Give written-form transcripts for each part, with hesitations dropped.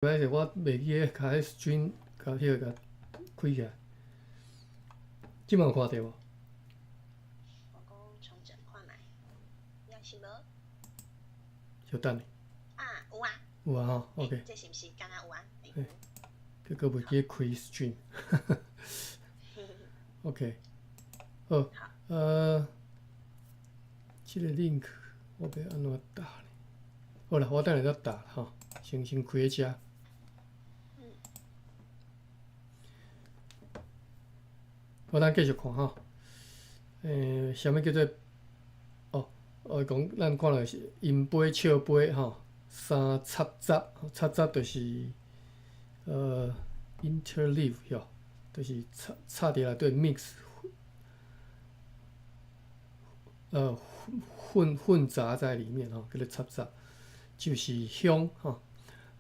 歹勢，我袂記得共彼 stream 共彼个共開起來。這馬有看著無？我講重整看覓，抑是無？小等下。啊，有啊。有啊吼，OK。這是毋是敢若有啊？欸，結果袂記得開 stream。OK，好，這個 link 我欲按怎打呢？好啦，我等下再打吼，先開咧遮。好，咱繼續看吼。啥物叫做？哦，我講咱看著是飲杯、笑杯吼，三插雜，插雜就是interleave 吼，就是插插佇內底 mix，混雜在裡面吼，叫做插雜，就是香吼。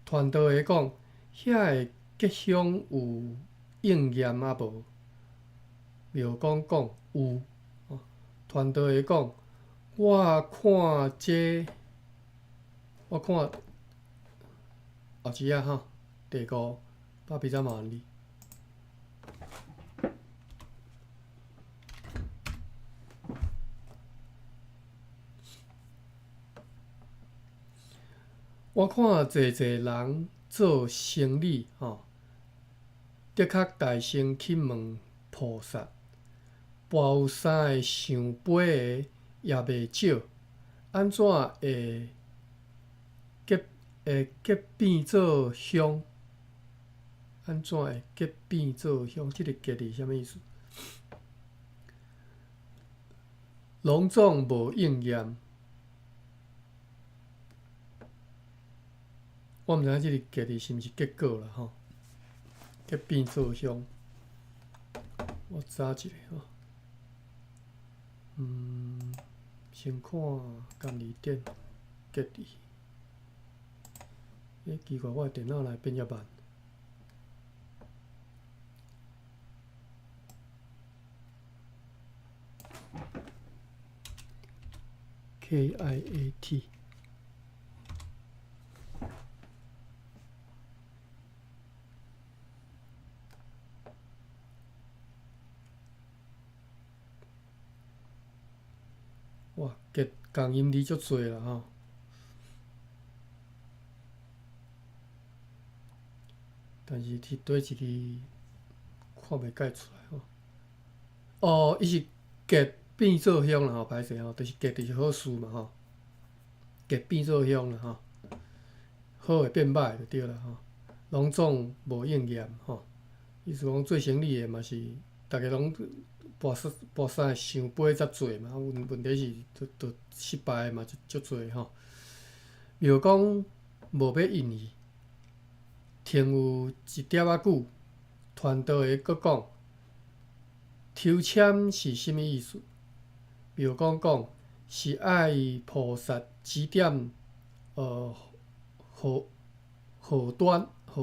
傳道的講，遐个結香有應驗啊無？廟公講有，傳道的講，我看這，我看後一頁吼，第五百比較麻煩。我看濟濟人做生理吼，的確大聲去問菩薩，跋有三个想杯的也袂少，按怎會結變做香？按怎會結變做香？這个結是啥物意思？攏總無應驗。我毋知影這个結是毋是結果啦吼？結變做香。我查一下吼。先看監理點結字。欸，奇怪，我的電腦哪會變遮慢？KIAT。哇，結仝音字足濟啦吼！但是佇佗一字看袂蓋出來吼。哦，伊是結變做香啦吼，歹勢吼，就是結就是好事嘛吼，結變做香啦吼，好的變歹就對啦吼，攏總無應驗吼。意思講做生理的嘛是，逐家攏跋三个想杯才濟嘛，問題是都失敗的嘛足濟吼。廟公無欲應伊，停有一點仔久，傳道的閣講，抽籤是啥物意思？廟公講是愛菩薩指點，禍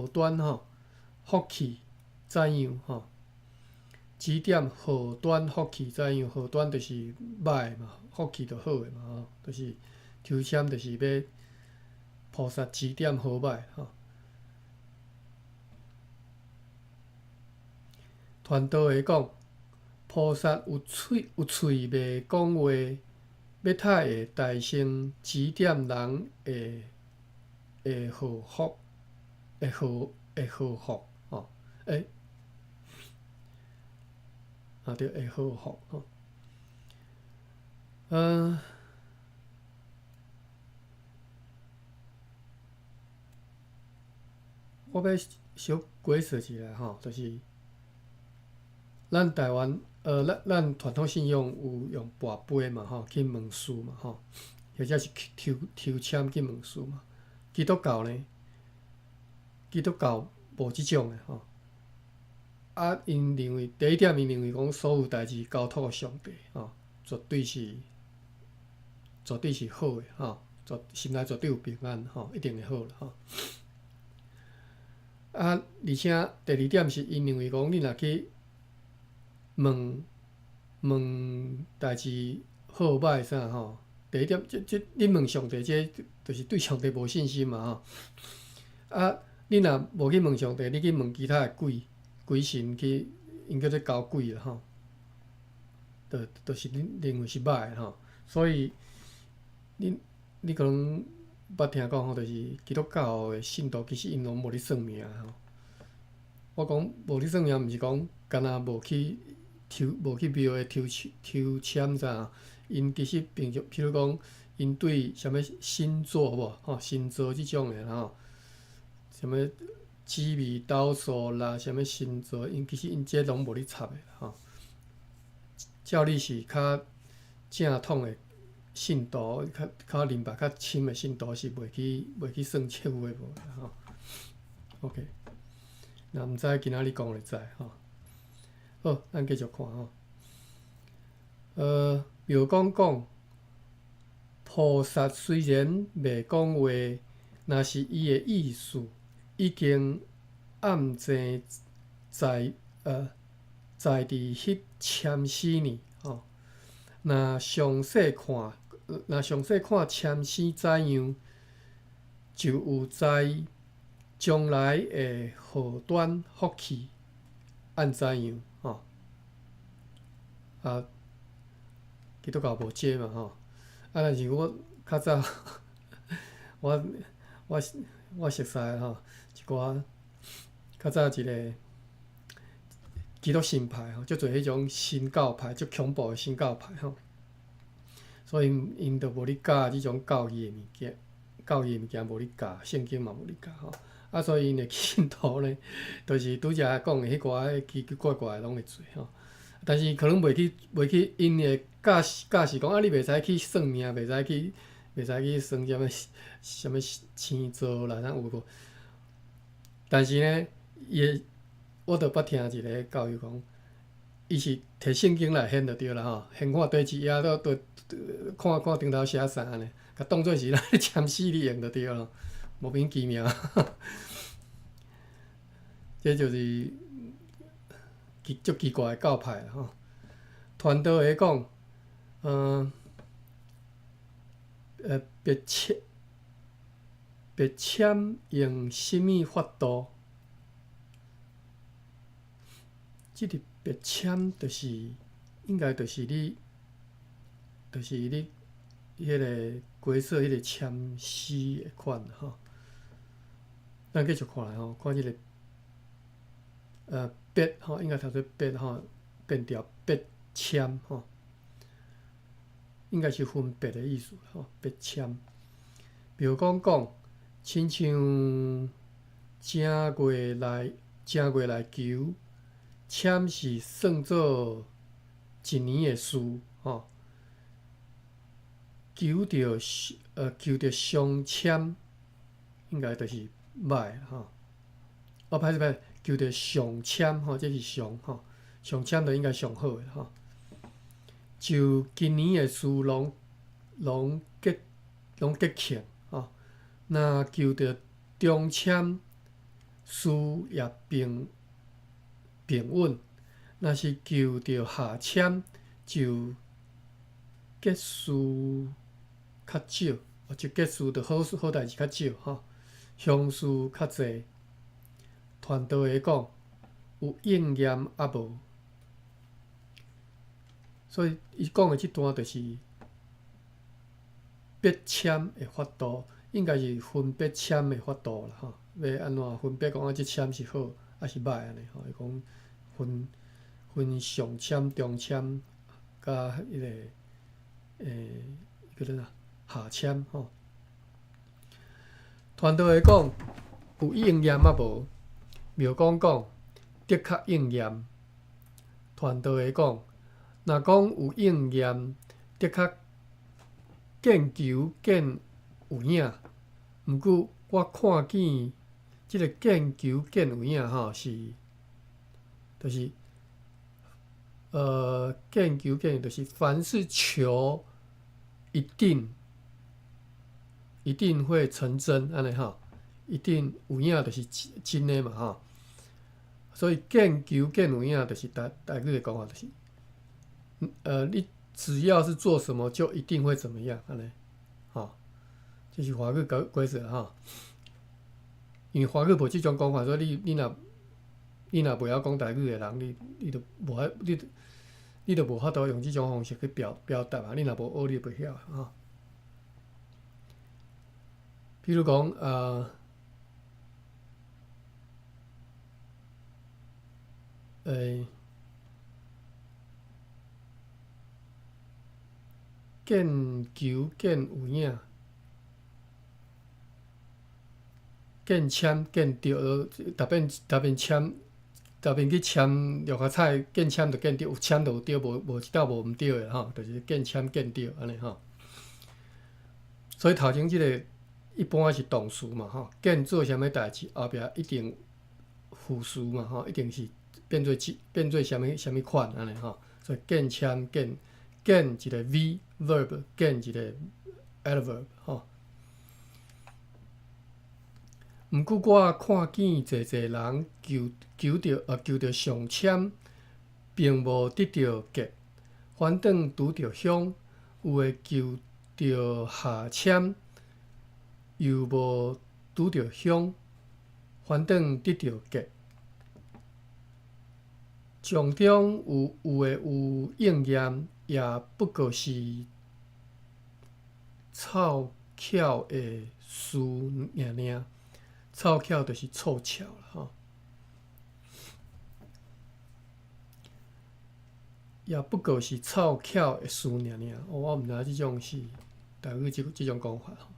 端吼，福氣怎樣吼？指點禍端福氣怎樣？禍端就是歹嘛，福氣就好的嘛吼，就是抽籤就是欲菩薩指點好歹吼。傳道的講，菩薩有喙袂講話，欲太會大聲指點人會禍福，會禍福吼，欸，啊對，會禍福吼。我欲小解釋一下吼，就是咱台灣，咱傳統信仰有用跋杯嘛吼，去問事嘛吼，或者是去抽籤去問事嘛。基督教呢？基督教無這種的吼。啊，𪜶認為第一點，𪜶認為講所有代誌交託予上帝吼，絕對是好的吼，心內絕對有平安吼，一定會好啦吼。啊，而且第二點是，𪜶認為講你若去問代誌好歹啥吼，第一點，這你問上帝，這就是對上帝無信心嘛吼。啊，你若無去問上帝，你去問其他的鬼鬼神去，𪜶叫做交鬼啦吼，就是恁認為是歹的吼。所以你可能捌聽講吼，就是基督教的信徒其實𪜶攏無咧算命吼。我講無咧算命，毋是講干焦無去抽，無去廟的抽抽籤啥，𪜶其實平常，譬如講，𪜶對啥物星座無吼，星座這種的吼，啥物紫微斗數啦，啥物星座，𪜶其實𪜶這攏無咧插的吼。照理是較正統的信徒，較較明白較深的信徒是袂去算這有的無的吼。OK，若毋知今仔日講就知吼。好，咱繼續看吼。妙公講，菩薩雖然袂講話，若是伊的意思已經暗靜在佇彼籤詩呢吼。若詳細看籤詩怎樣，就有知將來會禍端福氣按怎樣吼。啊，基督教無這嘛吼。啊，但是我較早我熟似吼一寡較早一个基督新派吼，足濟彼種新教派，足恐怖的新教派吼。所以𪜶就無咧教這種教義的物件，教義的物件無咧教，聖經嘛無咧教吼。啊，所以𪜶的信徒呢，就是拄才講的彼寡奇奇怪怪的攏會做吼。但是可能袂去，𪜶會教教示講啊，你袂使去算命，袂使去算啥物啥物星座啦，啥有無？但是呢，伊會我著捌聽一个教友講，伊是摕聖經來顯就對啦吼，先看第一頁都看看頂頭寫啥呢，共當做是咱咧籤詩咧用就對咯，莫名其妙。這就是足奇怪的教派吼。傳道會講，別籤用啥物法度？這個別籤就是應該就是你彼個解說彼個籤詩的款吼。咱繼續看來吼，看這個別吼，應該讀做別吼，變調別籤吼，應該是分別的意思吼，別籤。妙公講，親像正月來求籤是算做一年的事吼，求著上籤，應該就是歹吼。哦，歹勢歹勢，求著上籤吼，這是上吼，上籤就應該上好的吼。就今年的事攏吉慶吼，若求著中籤，事也平穩；若是求著下籤，就吉事較少，就吉事就好事好代誌較少吼，凶事較濟。傳道會講有應驗抑無？所以伊講的這段就是別籤的法度，應該是分別籤的法度啦吼。欲按怎分別講啊？這籤是好抑是歹按呢吼？伊講分上籤、中籤，佮彼個叫做啥下籤吼。傳道會講有應驗抑無？妙公講的確應驗。傳道會講，若講有應驗，的確見求見有影。毋過我看見這個見求見有影吼，是就是見求見就是凡事求一定會成真，按呢吼，一定有影就是真的嘛吼。所以見求見有影，就是台語的講法，就是，你只要是做什麼，就一定會怎麼樣，按呢，吼，這是華語解釋吼。因為華語無這種講法，所以你若袂曉講台語的人，你就無法度用這種方式去表達啊！你若無學，你就袂曉吼。比如講啊，見球見有影，見籤見著，逐遍籤，逐遍去籤六合彩，見籤就見著，有籤就有著，無一道無毋著的吼，就是見籤見著按呢吼。所以頭前這个一般是動詞嘛吼，見做啥物代誌，後壁一定副詞嘛吼，一定是變做啥物啥物款按呢吼。所以見籤見見一个 V verb，見一个 adverb 吼。毋過我看見濟濟人求著上籤，並無得著吉，反轉拄著凶，有的求著下籤，又無拄著凶，反轉得著吉。從中有的有應驗，也不過是湊巧的事爾爾。湊巧就是湊巧啦吼，也不過是湊巧的事爾爾。我毋知影這種是台語這種講法吼。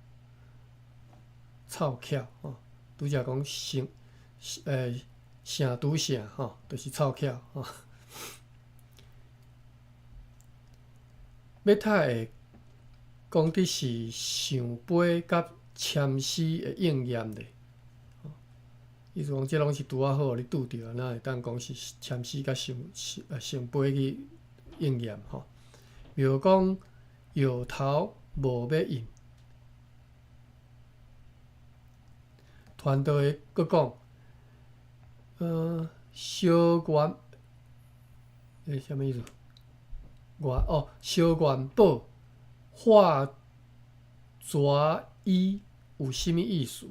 湊巧吼，拄才講成拄成吼，就是湊巧吼。欲太會講的是聖杯佮籤詩的應驗咧。意思講，這攏是拄仔好予你拄著，哪會當講是籤詩佮聖杯去應驗吼？廟講搖頭無欲應，傳道的閣講，燒元，啥物意思？元哦，燒元寶畫蛇衣有啥物意思？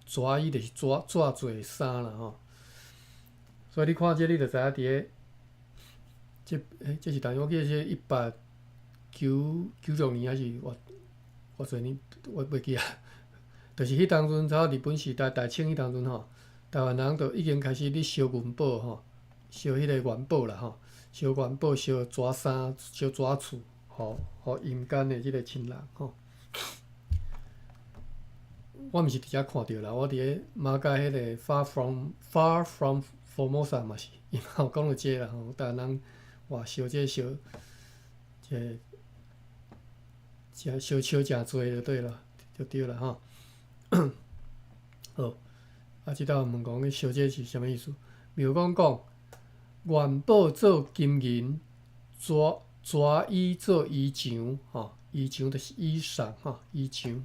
蛇衣就是紙做的衫啦吼，所以你看這，你就知影佇咧，這是當時我記得是1896年還是偌濟年，我袂記啊。就是彼當陣，差日本時代大清彼當陣吼，台灣人就已經開始咧燒銀寶吼，燒彼个元寶啦吼，燒元寶、燒紙衫、燒紙厝，予陰間的這个親人吼。我毋是佇遮看著啦，我佇咧馬偕彼个 Far from Formosa 嘛是，伊嘛有講著這个啦吼，台灣人哇燒這燒這誠燒燒誠濟就對啦，就對啦吼。好，啊，這道問講燒這是啥物意思？廟公講，元寶做金銀，蛇衣做衣裳吼，衣裳就是衣裳吼，衣裳。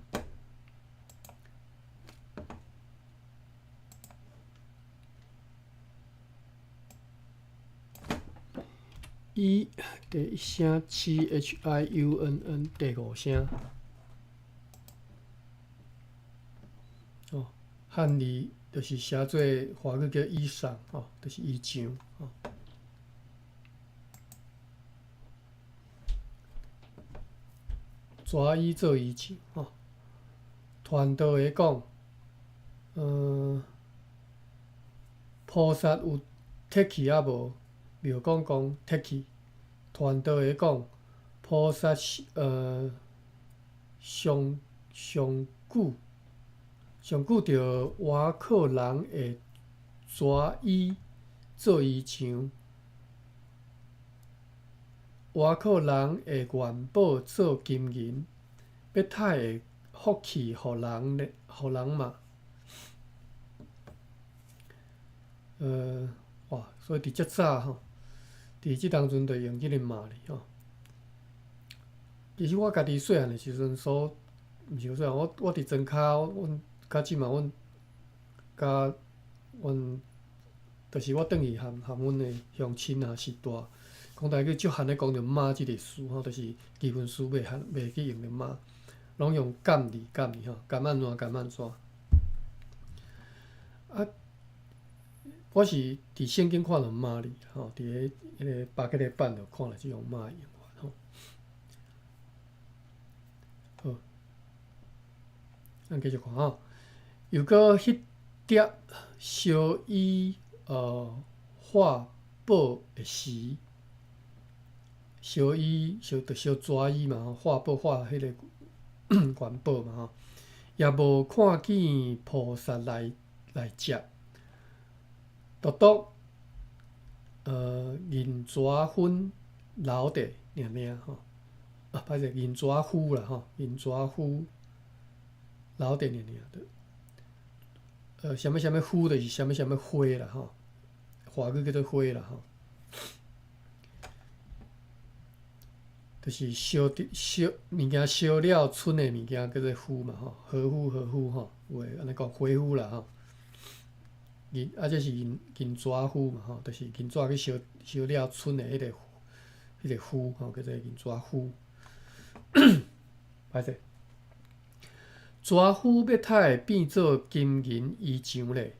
一第一聲 chiunn 第五聲，哦，漢字就是寫做華語叫衣裳，吼，就是衣裳，吼。蛇衣做衣裳，吼。傳道的講，菩薩有鐵去抑無？廟公講鐵去。傳道的講，菩薩上久著倚靠人的蛇衣做衣裳，倚靠人的元寶做金銀，欲太會福氣予人咧，予人嘛。哇！所以佇遮早吼，佇這當陣就用這个嘛字吼。其實我家己細漢的時陣，所毋是細漢，我佇莊跤，阮較這嘛，阮佮阮，就是我轉去含阮的鄉親啊，序大，講台語足罕咧講著媽這个詞吼，就是疑問詞袂去用著媽，攏用敢字敢字吼，敢按怎敢按怎。啊，我是佇聖經看著瑪利吼，佇咧彼個巴克禮版就看著這種瑪的用法吼。好，咱繼續看吼。又閣彼疊燒衣化寶的時，燒衣燒就燒紙衣嘛吼，化寶化彼個元寶嘛吼，也無看見菩薩來接，獨獨銀紙粉留佇爾爾吼，啊，歹勢銀紙糊啦吼，銀紙糊留佇爾爾。啥物啥物糊就是啥物啥物花啦吼，華語叫做花啦吼，就是燒燒物件燒了賰的物件叫做糊嘛吼，荷敷荷敷吼，有的按呢講花敷啦吼。銀啊，這是銀銀紙糊嘛吼，就是銀紙去燒燒了賰的彼個糊吼，叫做銀紙糊。歹勢。紙糊欲太會變做金銀衣裳咧？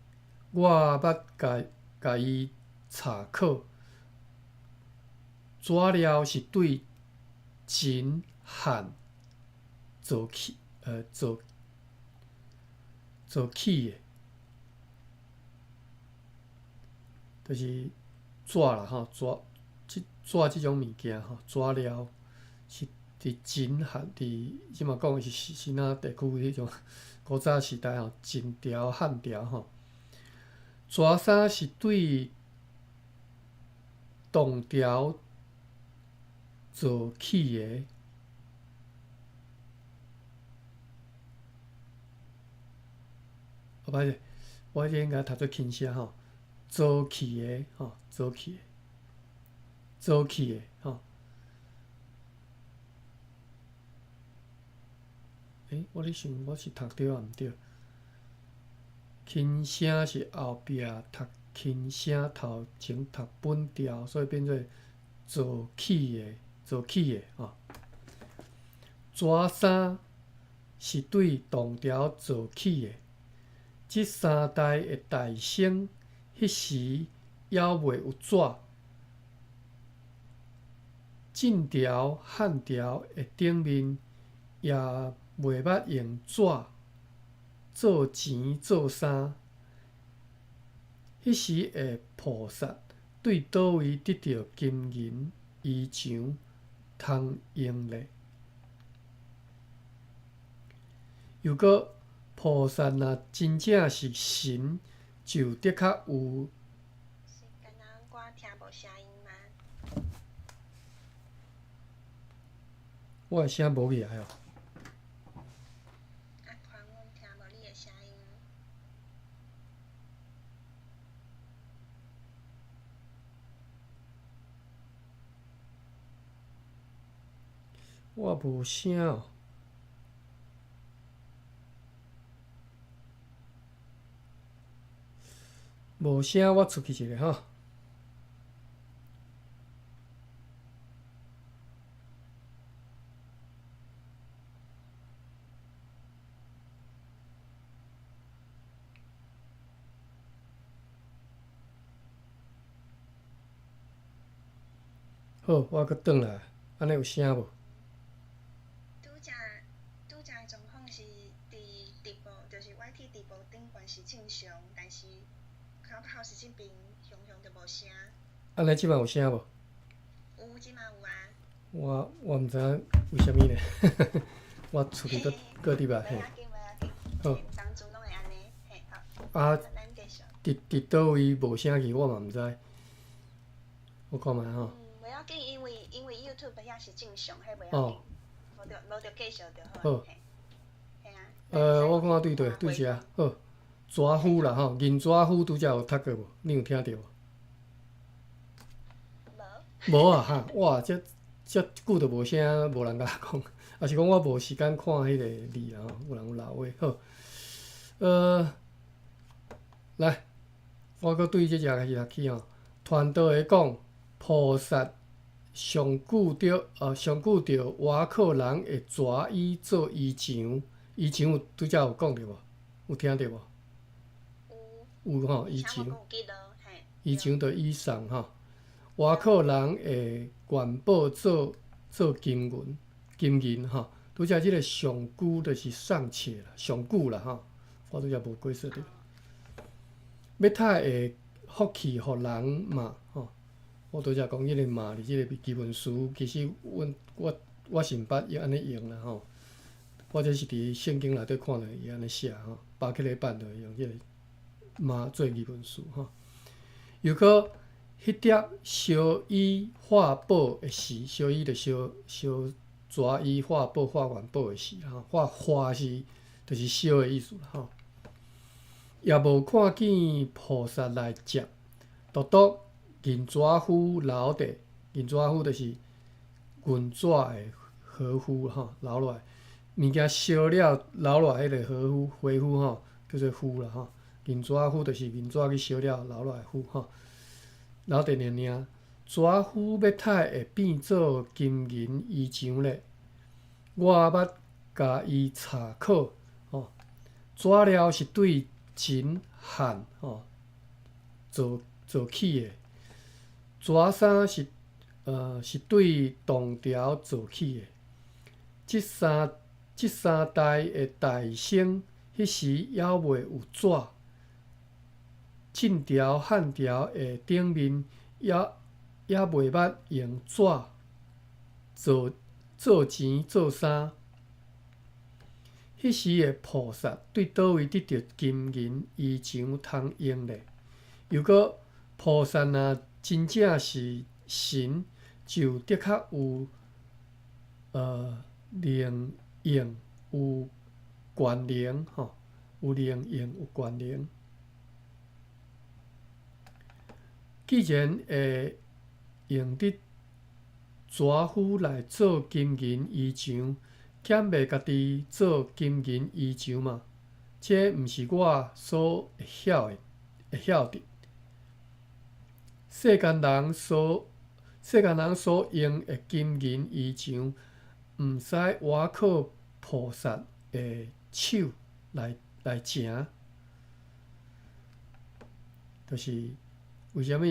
我捌共共伊查考，紙料是對秦漢做起的，就是紙啦吼，紙這紙這種物件吼，紙料是。佇秦漢，佇這馬講的是是哪地區彼種古早時代吼，秦朝、漢朝吼，紙衫是對唐朝做起的。哦，歹勢，我這應該讀做輕聲吼，做起的吼，做起的，做起的吼。欸，我咧想，我是讀對抑毋對？輕聲是後壁讀輕聲，頭前讀本調，所以變做做起的，做起的吼。紙衫是對唐朝做起的，這三代的大聖，彼時猶未有紙。晉朝、漢朝的頂面也袂捌用紙做錢做衫。彼時的菩薩對佗位得著金銀衣裳通用咧？又閣菩薩若真正是神，就的確有。是敢若我聽無聲音嗎？我的聲無起來哦。啊，看阮聽無你的聲音。我無聲哦。無聲，我出去一下吼。好，我閣轉來，按呢有聲無？拄才拄才的狀況是佇直播，就是 YT 直播頂懸是正常，但是 Clubhouse 這邊雄雄就無聲。按呢這擺有聲無？有，這擺有啊。我毋知影為啥物呢？我出去閣閣入來嘿。好。當初攏會按呢，嘿，好。啊，咱繼續。佇佗位無聲去，我嘛毋知。我看覓吼。袂要緊，因為 YouTube 遐是正常，彼袂要緊。無著無著繼續就好。好。嘿啊。我看對對對遮好，紙糊啦吼，銀紙糊拄才有讀過無？你有聽著無？無。無啊哈！哇，這這久都無聲，無人共我講，抑是講我無時間看彼個字啦吼，有人有留話好。來，我閣對這隻開始讀起吼。傳道會講，菩薩上久著，上久著倚靠人的紙衣做衣裳，衣裳有拄才有講著無？有聽著無？有。有吼，以前以前就以上吼，倚靠人的元宝做做金银金银吼，拄才這个上古就是尚且啦，上古啦吼，我拄才無解釋著。欲太會福氣予人嘛吼，我拄才講彼個嘛佇這個疑問詞，其實阮我我是毋捌用按呢用啦吼。我這是佇聖經內底看著伊按呢寫吼，巴克禮版就用這個嘛做疑問詞吼。又閣彼碟燒衣化寶的時，燒衣就燒燒紙衣化寶化元寶的時吼，化化是就是燒的意思啦吼。也無看見菩薩來接，獨獨銀紙夫留佇，銀紙夫就是銀紙的和夫吼，留落來物件燒了留落來彼個和夫回復吼，叫做夫啦吼。銀紙夫就是銀紙去燒了留落來夫吼。留佇爾爾，紙夫欲太會變做金銀衣裳咧？我捌共伊查考吼，紙料是對秦漢吼做做起的，紙衫是是對唐朝做起的。這三代的大聖，彼時猶未有紙。晉朝、漢朝的頂面猶猶未捌用紙做做錢做衫。彼時的菩薩對佗位得著金銀衣裳通用咧？又閣菩薩若真正是神，就的確有能用有權能吼，有能用有權能。既然會用得紙夫來做金銀衣裳，敢袂家己做金銀衣裳嘛？這毋是我所會曉的，會曉得。世間人所用的金銀衣裳，毋使倚靠菩薩的手來成，就是為啥物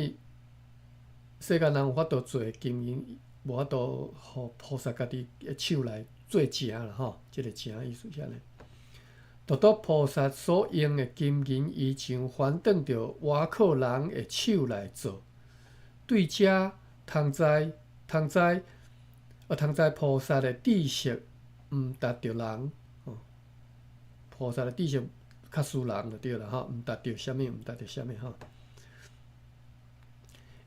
世間人有法度做金銀，無法度予菩薩家己的手來做成啦吼？這個成意思是按呢。獨獨菩薩所用的金銀衣裳，反轉著倚靠人的手來做。對這通知通知啊，通知菩薩的知識毋達著人，吼，菩薩的知識較輸人就對啦吼，毋達著啥物，毋達著啥物吼。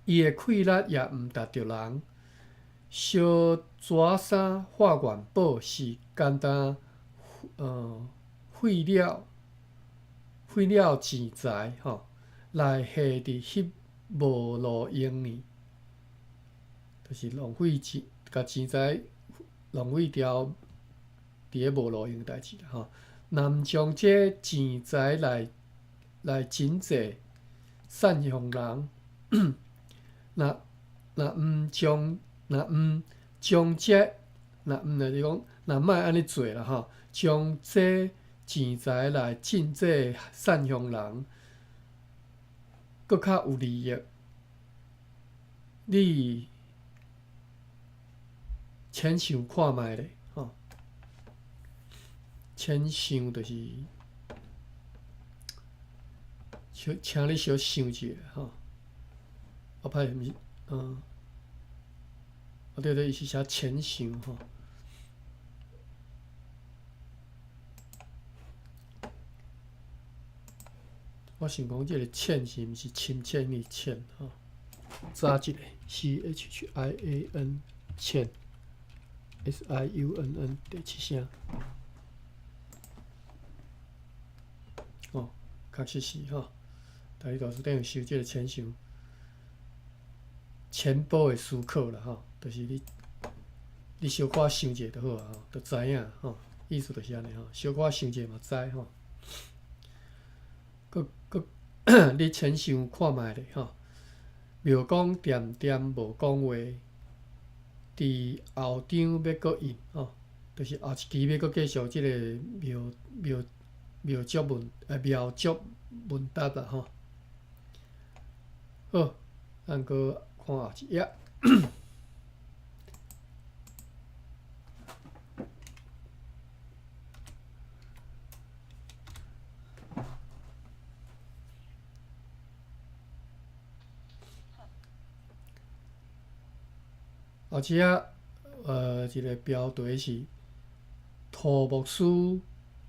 伊的氣力也毋達著人，燒紙衫化元寶是簡單，費了錢財吼，來下佇彼無路用呢，就是浪費錢，共錢財浪費掉佇咧無路用代誌啦吼。若毋將這錢財來賑濟訕予人，若毋將這，若毋就是講，若莫按呢做啦吼，將這錢財來賑濟訕予人，閣較有利益。你淺想看覓咧，吼？淺想就是小，請你小想一下吼。啊，歹毋是，啊對對，伊是寫淺想吼。我想講這個淺是毋是深淺的淺吼？查一下，C H H I A N 淺，S I U N N 第七聲。哦，確實是吼。台語大辭典有收這個淺想，淺薄的思考啦吼，就是你小可想一下就好啊，吼，就知影吼，意思就是按呢吼，小可想一下嘛知吼。閣閣，你淺想看覓咧吼？廟公恬恬無講話，佇後張欲閣印吼，就是後一期欲閣繼續這個廟廟廟祝問廟祝問答啦吼。好，咱閣看後一頁。後一頁，一个標題是塗牧師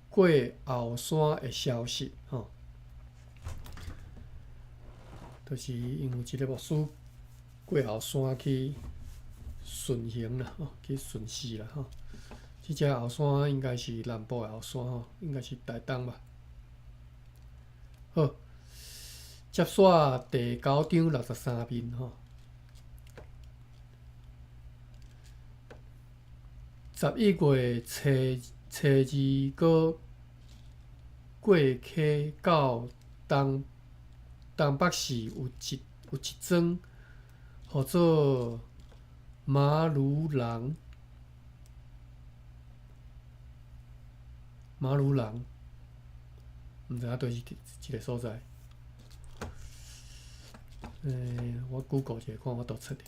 過後山的消息，吼，就是因為一个牧師過後山去巡行啦，吼，去巡視啦，吼。這只後山應該是南部的後山，吼，應該是台東吧。好，接煞第九章63面，吼。11月初初二，閣過溪到東東北市有一莊，號做馬魯人。馬魯人，毋知影佗是一个所在。我 Google 一下，看有法度揣著。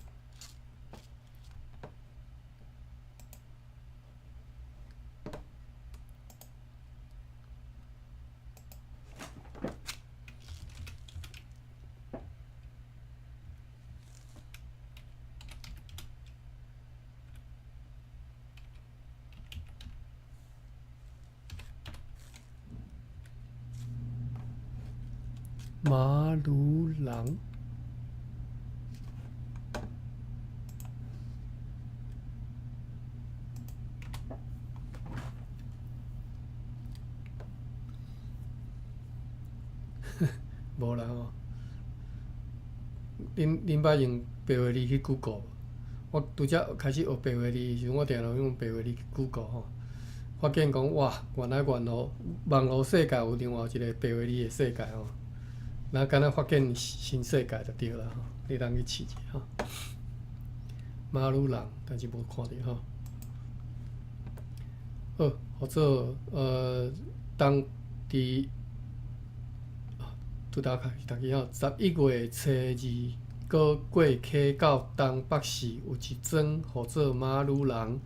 馬魯人，無啦吼。恁捌用白話字去 Google 無？我拄才開始學白話字的時陣，我定定用白話字去 Google 吼，發現講哇，原來網路世界有另外一個白話字的世界吼。若敢若發現新世界就對啦吼，你通去試一下吼。馬魯人，但是無看著吼。好，號做當佇拄頭開始讀起吼，11月初二，閣過溪到東北市有一莊，號做馬魯人，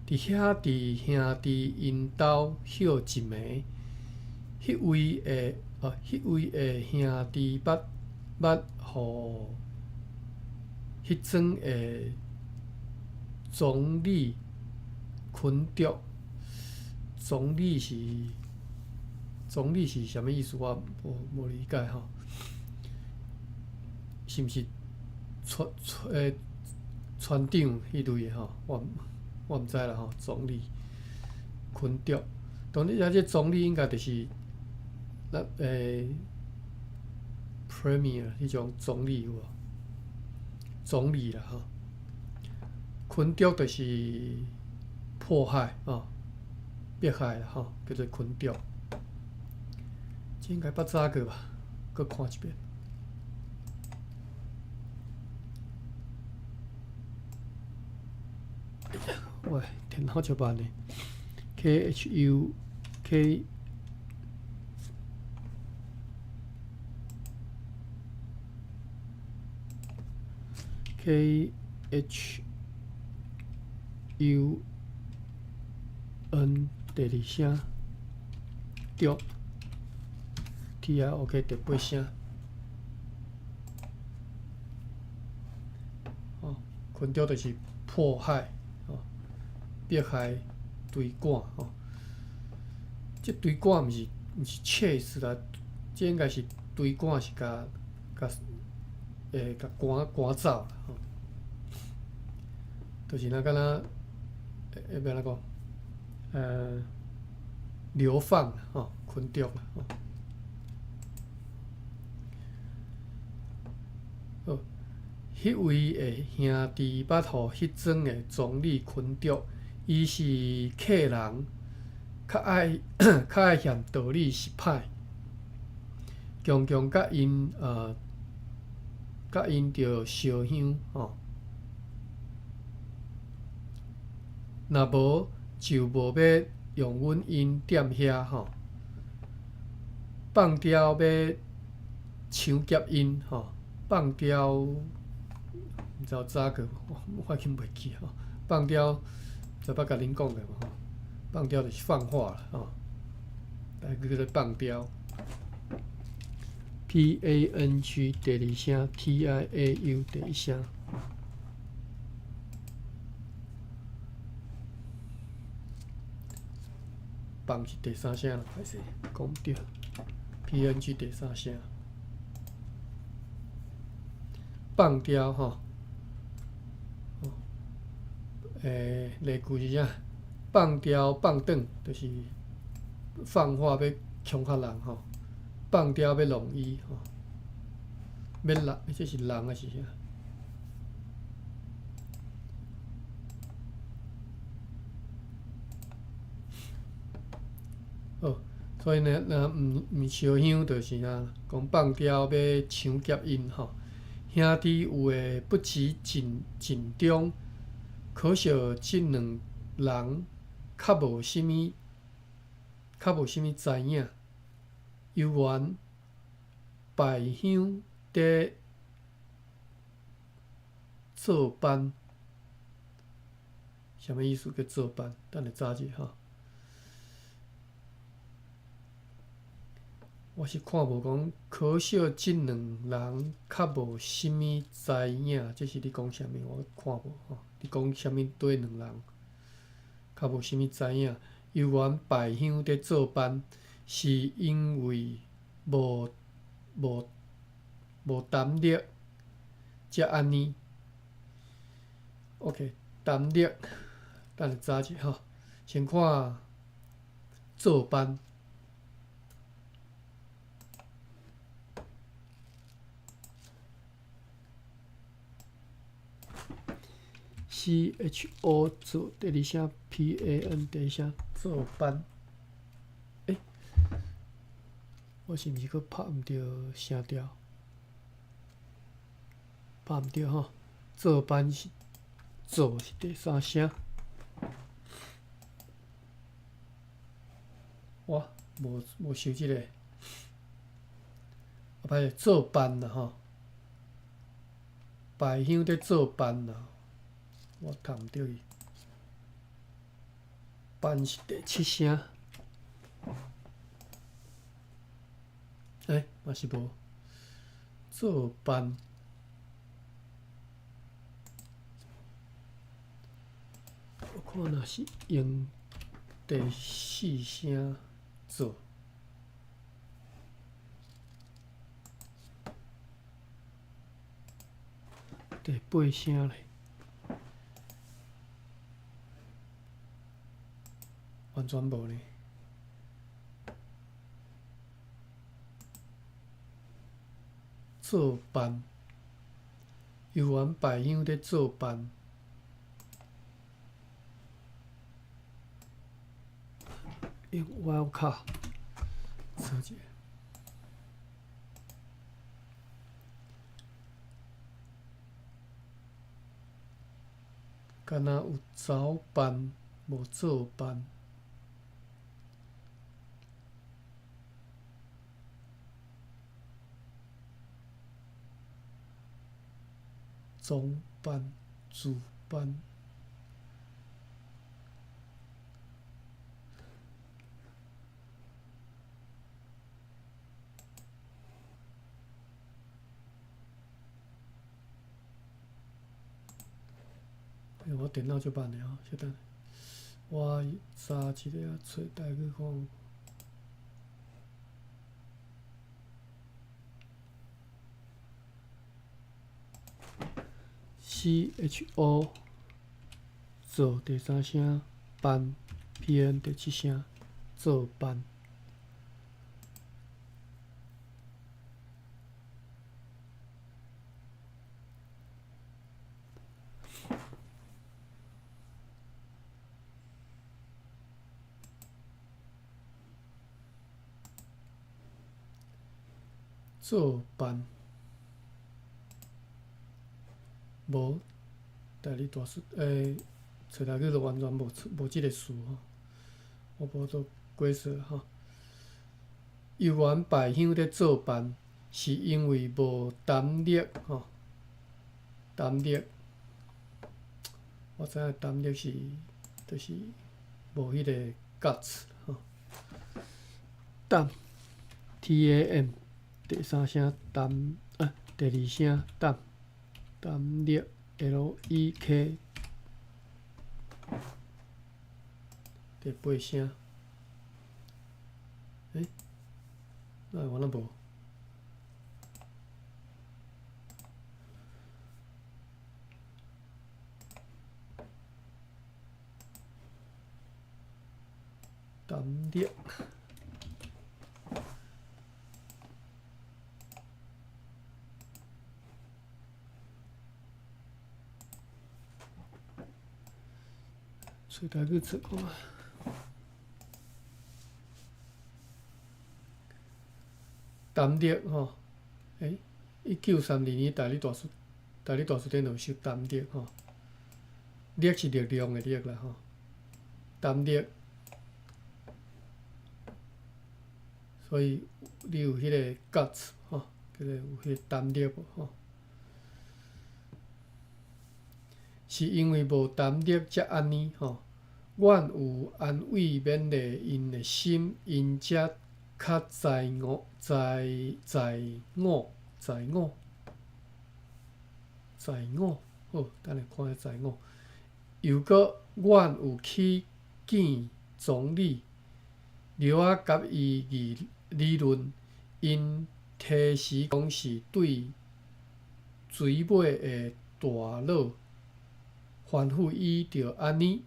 佇遐佇兄弟𪜶兜歇一暝，彼位的兄弟捌予彼庄的總理困著。總理是啥物意思？我無理解吼。是毋是村長彼類的吼？我毋知啦吼。總理困著，當然，這總理應該就是咱premier 彼種總理有無？總理啦吼。困著就是迫害吼，迫害啦吼，叫做困著。這應該捌早過吧？閣看一遍。喂，電腦足慢的。K H U K K H U N 第二聲，著 T I O K 第八聲。哦，困著就是迫害，哦，迫害追趕，吼。這追趕毋是 chase 啦，這應該是追趕是共趕走啦，吼。就是若敢若欲按怎講？流放吼，困著啦，吼。好，彼位的兄弟捌予彼庄的總理困著，伊是客人，較愛嫌道理是歹，常常佮𪜶著相向吼。若無就無欲容阮𪜶踮遐吼，放刁欲搶劫𪜶吼。放刁，毋知有早过无？我已经袂记吼。放刁，毋知捌共恁讲过无吼？放刁就是放话啦吼，台语叫做放刁。P A N G 第二声，T I A U 第一声。放是第三声啦，歹势讲毋著。P N G 第三声。放刁吼，例句是啥？放刁放转，就是放话欲恐嚇人吼。放刁欲弄伊吼，欲人，這是人抑是啥？好，所以呢，若毋毋烧香，就是啊，講放刁欲搶劫𪜶吼。兄弟有的不止盡盡忠，可惜這兩人較無啥物，較無啥物知影。猶原拜香佇做班，啥物意思叫做班？等下查者吼。我是看無講，可惜這兩人較無啥物知影，這是咧講啥物？我看無吼。咧講啥物對兩人較無啥物知影？猶原拜香佇做班，是因為無無無膽力才按呢。OK，膽力，等下查者吼。先看做班。C H O 做第二聲，P A N 第一聲做班。欸，我是毋是閣拍毋著聲調？拍毋著吼。做班是做是第三聲。我無無想這個。啊，歹勢，做班啦吼。拜香佇做班啦。我讀毋著伊，班是第七聲，欸，嘛是無做班。我看若是用第四聲做，第八聲咧。完全無呢。做班，猶原拜香佇做班，用 wildcard 做一下。敢若有早班，無做班。中班、主班。哎，我電腦足慢的吼，稍等下，我查一下揣台語看。C H O 做第三聲，班 P N 第七聲，做班。做班。無，台語大辭，揣台語就完全無無這个詞吼，我無都解釋吼。猶原拜香佇做班，是因為無膽力吼，膽力，我知影膽力是，就是無彼個 guts 吼。膽，T A M，第三聲膽，啊，第二聲膽，膽力 L E K，第八聲，欸，哪會我哪無？膽力，揣台語冊看。膽力吼，欸，1932年台語大辭典就有收膽力吼，力是力量的力啦吼，膽力。所以你有彼個 guts 吼，叫做有彼個膽力無吼？是因為無膽力才按呢吼。阮有安慰勉勵𪜶的心，𪜶才較在我在在我在我在我好，等下看下在我。又閣阮有去見總理，留仔佮伊議理論，𪜶提示講是對水尾的大佬吩咐伊著按呢，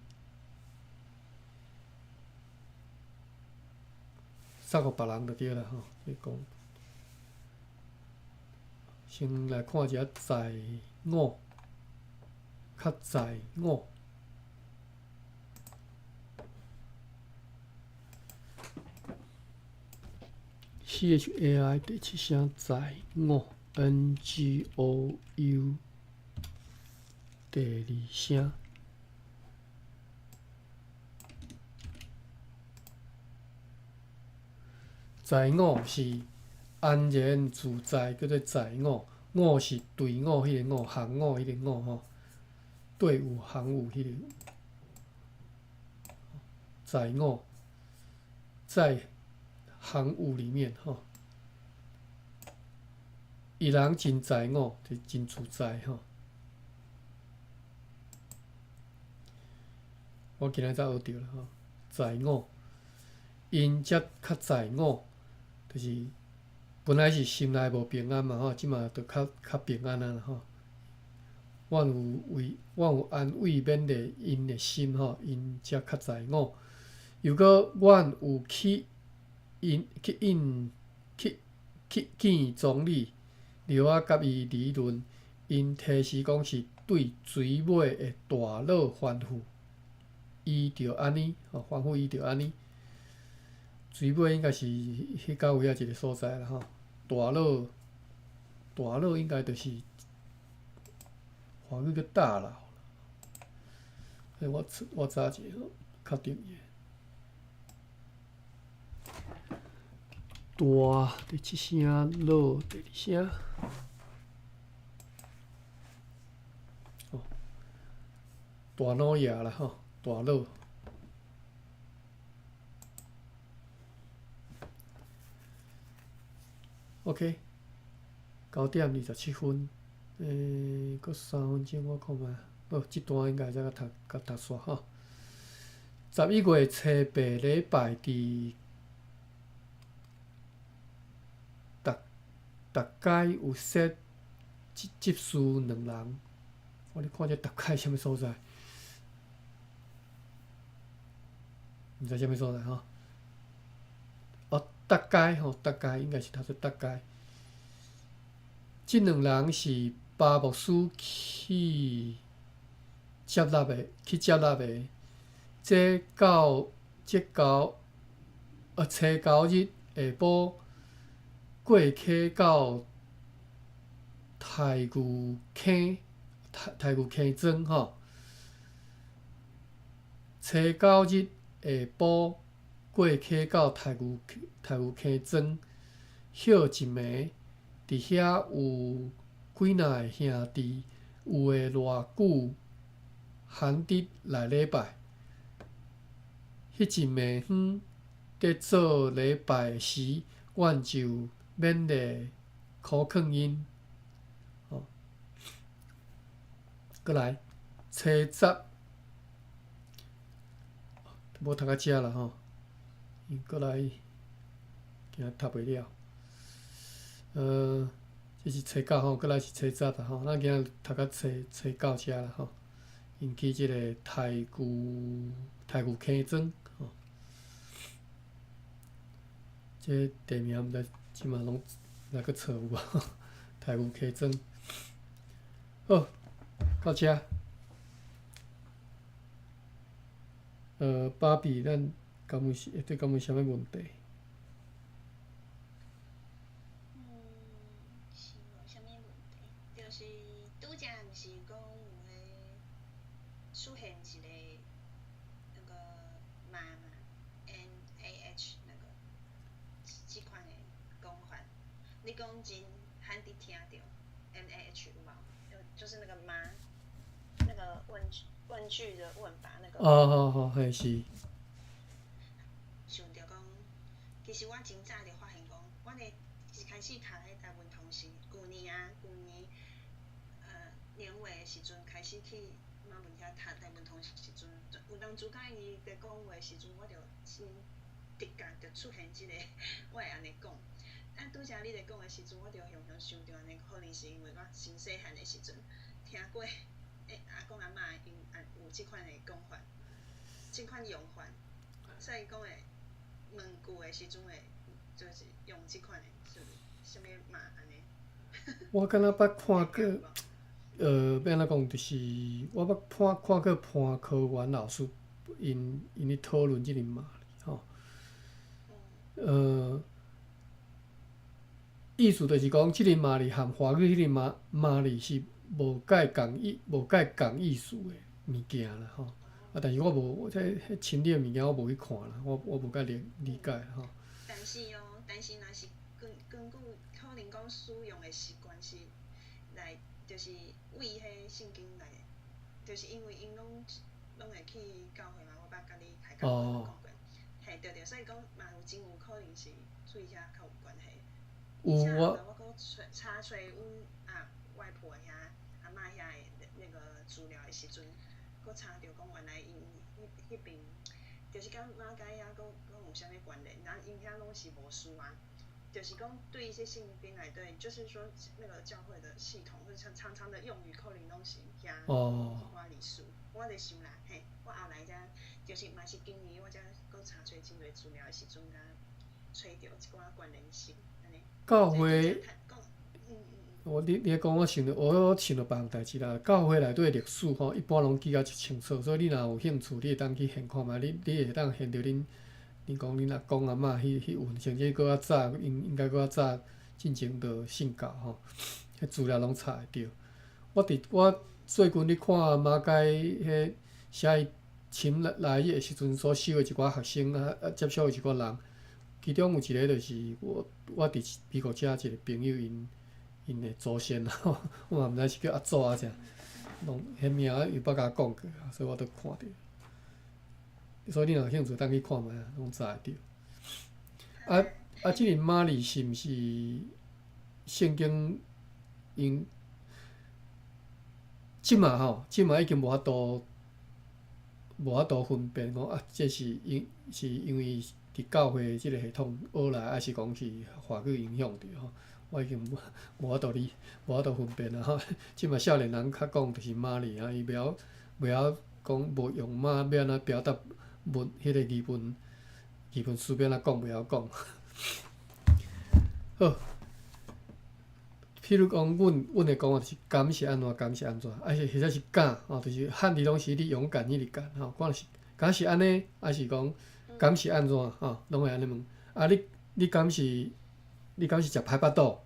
送予別人就對啦吼。你講，先來看一下在我，較在我。C H A I 第七聲在我 N G O U 第二聲，在我是安然自在，叫做在我。我是隊伍彼個伍，行伍彼個伍吼，隊伍行伍彼個在我在行伍裡面吼，伊人真在我，就真自在吼。我今日才學著啦吼，在我，𪜶才較在我，就是本來是心內無平安嘛吼，這馬就較較平安啊啦吼。阮有為，阮有安慰勉勵𪜶的心吼，𪜶才較在我。又閣阮有去。𪜶去應去去見總理，留仔佮伊理論，𪜶提示講是對水尾的大佬吩咐，伊著按呢，吼吩咐伊著按呢。水尾應該是彼到位仔一個所在啦吼，大佬大佬應該就是華語叫大佬。我我查一下，確定伊。大第七聲，老第二聲。哦，大腦爺啦吼，大佬。OK，9點27分，欸，閣3分鐘我看覓，好，這段應該會使共讀，共讀煞吼。11月初八禮拜佇逐街有設執執事兩人，我咧看這逐街啥物所在？毋知啥物所在吼？哦，逐街吼，逐街應該是讀做逐街。這兩人是巴牧師去接納的，去接納的。這到這到初九日下晡過溪到太牛坑，太太牛坑莊吼。初九日下晡過溪到太牛太牛坑莊，歇一暝，佇遐有幾若个兄弟，有的偌久罕得來禮拜。彼陣暝昏佇做禮拜時，阮就勉勵苦勸𪜶。吼，閣來初十，無讀到遮啦吼，閣來驚讀袂了。這是初九吼，閣來是初十啦吼，咱今仔讀到初初九遮啦吼。𪜶去這个太古坑莊吼，這地名毋知這馬攏來閣錯有無？太古坑莊。好，到遮。芭比，咱敢有是對敢有啥物問題？嗯，是無啥物問題，就是拄才毋是講有彼出現一個那個媽嘛，NAH 那個這款的講法，你講真罕得聽著 NAH 有無？就是那個媽，那個問句的問法那個。哦，好好，嘿是。想著講，其實我真早就發現講，阮的一開始讀彼台文通是舊年啊，舊年年尾的時陣開始去馬文遐讀台文通時陣，有當陣甲伊佇講話時陣，我就真直覺就出現這個，我會按呢講。啊，拄才你咧講的時陣，我就雄雄想著按呢，可能是因為我真細漢的時陣聽過，阿公阿嬤𪜶有這款的講法，這款用法，所以講會問句的時陣會就是用這款的，是啥物嘛按呢？我敢若捌看過，欲按怎講，就是我捌看看過潘科元老師𪜶𪜶咧討論這个嘛吼。意思就是講，這個媽字和華語彼個媽媽字是無蓋仝意、無蓋仝意思的物件啦吼。啊，但是我無這彼深入的物件我無去看啦，我無蓋理理解吼。但是哦，但是若是根根據可能講使用的習慣是來，就是為彼聖經來，就是因為𪜶攏攏會去教會嘛，我捌共你開講講過，嘿對對，所以講嘛有真有可能是對遐較有關係。有我。我閣查揣阮啊外婆遐、阿嬤遐的那個資料的時陣，閣查著講原來𪜶彼彼邊，就是佮馬偕遐閣閣有啥物關聯，然後𪜶遐攏是牧師啊，就是講對一些聖經內底，就是說那個教會的系統，或者常常常的用語，可能攏是遐彼寡歷史。我咧想啦，嘿，我後來才就是嘛是今年我才閣查揣真濟資料的時陣，才揣著一寡關聯性，按呢。教會，我你你講，我想著我想著別項代誌啦。教會內底歷史吼，一般攏記甲足清楚，所以你若有興趣，你會當去現看覓，你你會當現著恁，恁講恁阿公阿嬤彼彼陣，甚至閣較早，應應該閣較早進前就信教吼，彼資料攏查會著。我佇我最近咧看馬偕彼寫伊請來來的時陣所收的一寡學生啊啊接觸的一寡人，其中有一個就是我我佇美國遮一個朋友𪜶𪜶的祖先吼，我嘛毋知是叫阿祖抑啥，攏彼名伊捌共我講過，所以我都看著。所以你若有興趣，當去看覓啊，攏查會著。啊啊，這個瑪麗是毋是聖經𪜶這馬吼？這馬已經無法度無法度分辨講啊，這是因是因為佇教會這個系統學來，抑是講是華語影響著吼？我已經無無法度理無法度分辨啊！吼，這馬少年人較講就是瑪麗啊，伊袂曉袂曉講無用媽欲按怎表達文彼個疑問疑問詞欲按怎講袂曉講。好，譬如講，阮阮會講的是敢是按怎，敢是按怎，啊是或者是敢吼，就是漢字攏是你勇敢彼個敢吼，可能是敢是按呢，抑是講敢是按怎吼，攏會按呢問。啊你你敢是你敢是食歹腹肚？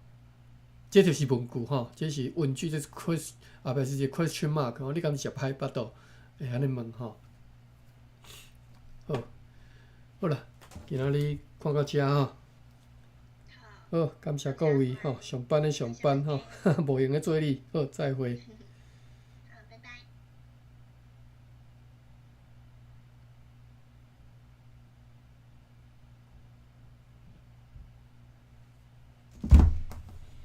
這就是問句吼，這是問句，這是 question，後壁是一個 question mark 吼，你敢是食歹腹肚？會按呢問吼。好，好啦，今仔日看到遮吼。好。好，感謝各位吼，上班的上班吼，無閒的做你，好，再會。